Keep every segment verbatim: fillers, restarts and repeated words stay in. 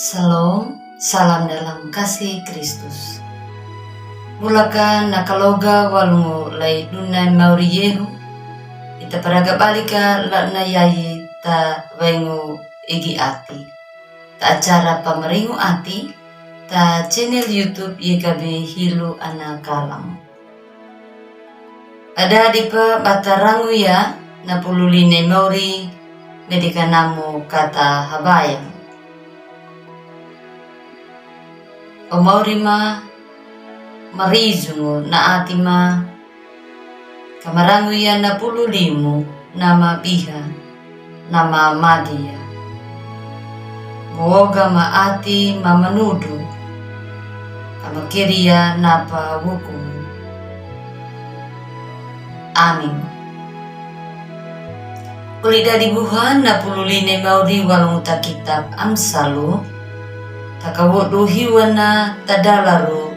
Shalom, salam dalam kasih Kristus. Bulaka na kaloga walongo lai duna mauri yehu, ita paraga balika la'na yayi ta waingo egi ati. Ta acara pamaringu ati, ta channel YouTube Y K B Hilo Ana Kalang. Ada dipa bata rangu ya na pulu line mauri, medika namo kata habaya. O mauri ma, marizungu na ati ma, ka marangu ya na pulu limu, na mabiha, na mamadi ya. Buoga ma ati ma manudu, ka makeri ya na pa wuku. Amin. Uli dadi buha na pulu line mauri walongo ta kitab Amsalu, ta kawodu hiwana tadalaru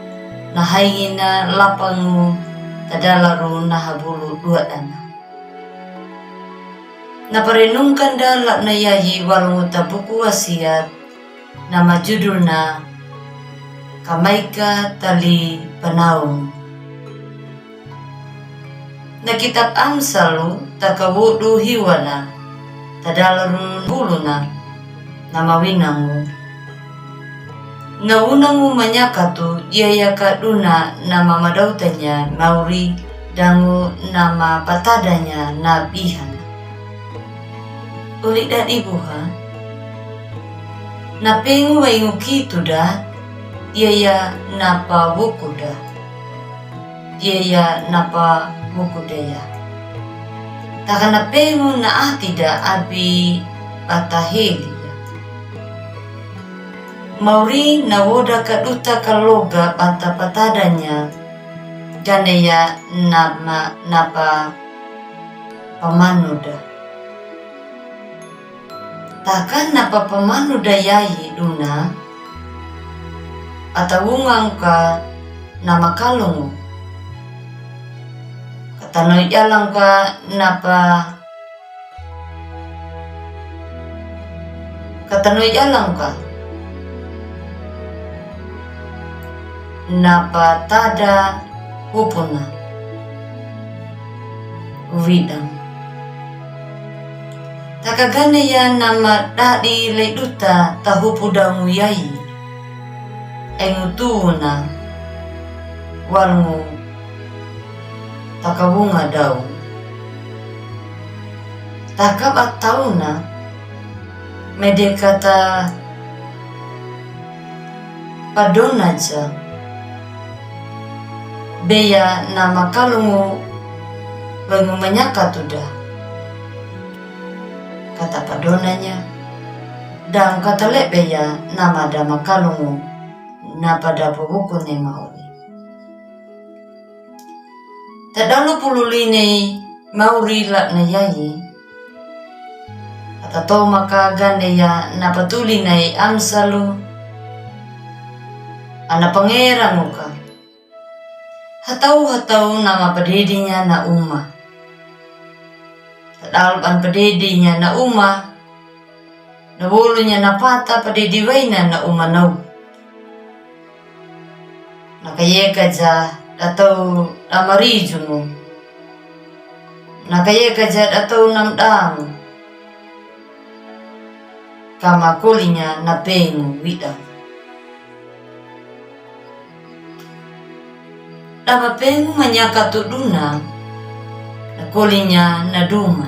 na haingina lapangu tadalaru na habulu dua dana. Na parenungkan da la'na yayi walongo ta buku wasiat, na majudulna Kamaika Tali Panaun. Na kitab Amsalu ta kawodu hiwana tadalaru buluna, na mawinangu. Na wunangu manyakatu yaya ka duna na mamadautanya mauri dangu na mapatadanya na bihana. Uli dadi buha, na pengu waingu kitu da, yaya na pa wuku da. Yaya na pa wuku da ya. Taka na pengu na ati da abi bata heli ya. Mauri na woda ka duta kaloga bata patadanya. Gane ya na ma-, na pa pamanu da. Taka na pa pamanu da yayi duna, atawunga ngka na makalungu. Katanoi jala ngka na pa, katanoi jala ngka na pa tada hupuna. Widang. Taka gane ya na madadi lai duta ta hupu daungu yayi. Engu tuna walongo taka wunga daungu. Taka batauna mede kata padona ja. Beya na makalungu waingu manyakatu da. Kata padonanya. Dang kata le'be ya na mada makalungu na pa dapo wukune mauri. Tadalu pulu line mauri la'na yayi. Kata toma ka gane ya na pa tuli nai Amsalu. Ana pangerangu ka. Hatau-hatau na mapadedinya na uma. Tadalu ban padedinya na uma. Na wolunya na pata padedi waina na uma nau. Na kayeka ja datau na marijungu. Na kayeka ja datau na mdamu. Kama kolinya na pengu wida. Dama pengu manyakatu duna, na kolinya na duma.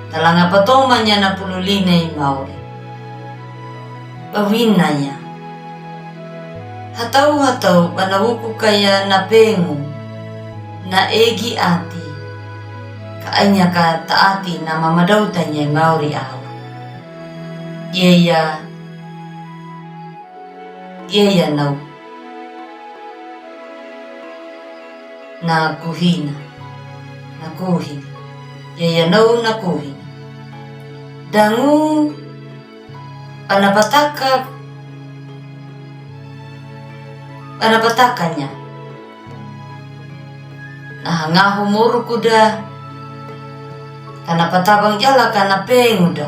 Talanga patomanya na pulu line i mauri. Bawinaya. Hatau-hatau bana wuku kaya na pengu, na egi ati. Ka anya ka taati na mamadautanya i mauri awa. Yeya. Yeya nau. Na kuhina. Na kuhina. Yeya nau na kuhina. Dangu bana pataka. Bana patakanya. Na hangahu moruku da. Kana patabang jala kana pengu da.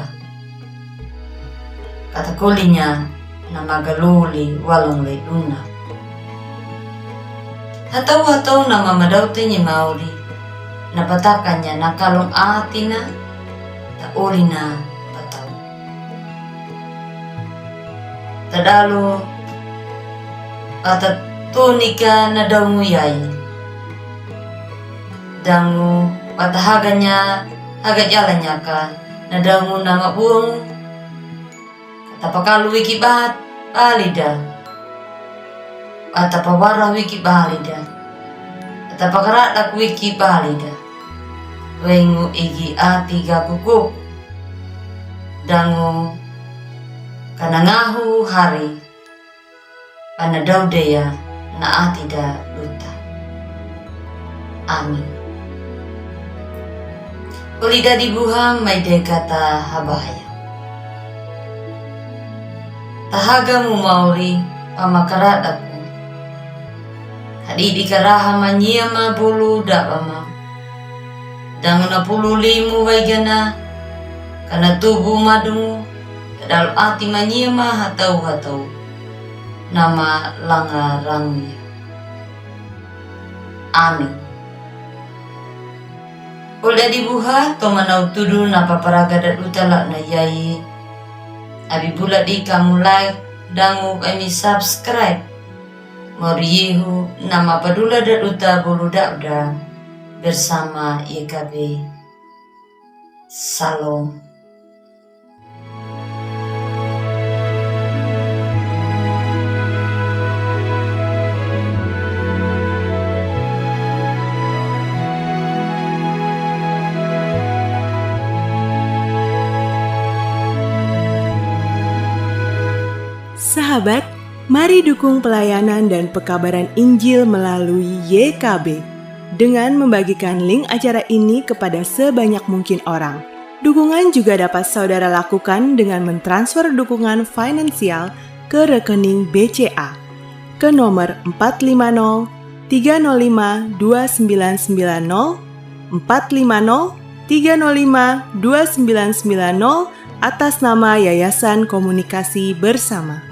Katakolinya na magaloli walong le duna. Hatau-hatau na mamadaote ni mauri, na patakanya na kalong atina, ta oli na patau. Tadalo, patatonika na daungu yai. Dangu, patahaganya, haga jalanyaka, na daungu na mabuongu. Atapakalu wiki bat, balida. Atapawara wiki balida. Atapakaradak wiki balida. Wengu igi ati ga kukuk. Dangu kanangahu hari. Pana daudeya na ati da duta. Amin. Oli dadi buha mai de kata habahaya. Tahaga mu mauri pamakaradaku. Hadidi karaha manyia ma bulu daba ma. Dangu na pulu limu waigana, kana tubu madungu, tadalo ati manyia ma hatau-hatau. Nama langa ranguya. Amin. Oli dadi buha, to mana utudu na paparaga da duta la na yai. Abi bula di kamu like, dangu ami subscribe. Mauri Yehu na mapadula da duta bulu dauda. Bersama Y K B. Shalom. Sahabat, mari dukung pelayanan dan pekabaran Injil melalui Y K B dengan membagikan link acara ini kepada sebanyak mungkin orang. Dukungan juga dapat saudara lakukan dengan mentransfer dukungan finansial ke rekening B C A ke nomor empat lima nol tiga nol lima dua sembilan sembilan nol, empat lima nol tiga nol lima dua sembilan sembilan nol, atas nama Yayasan Komunikasi Bersama.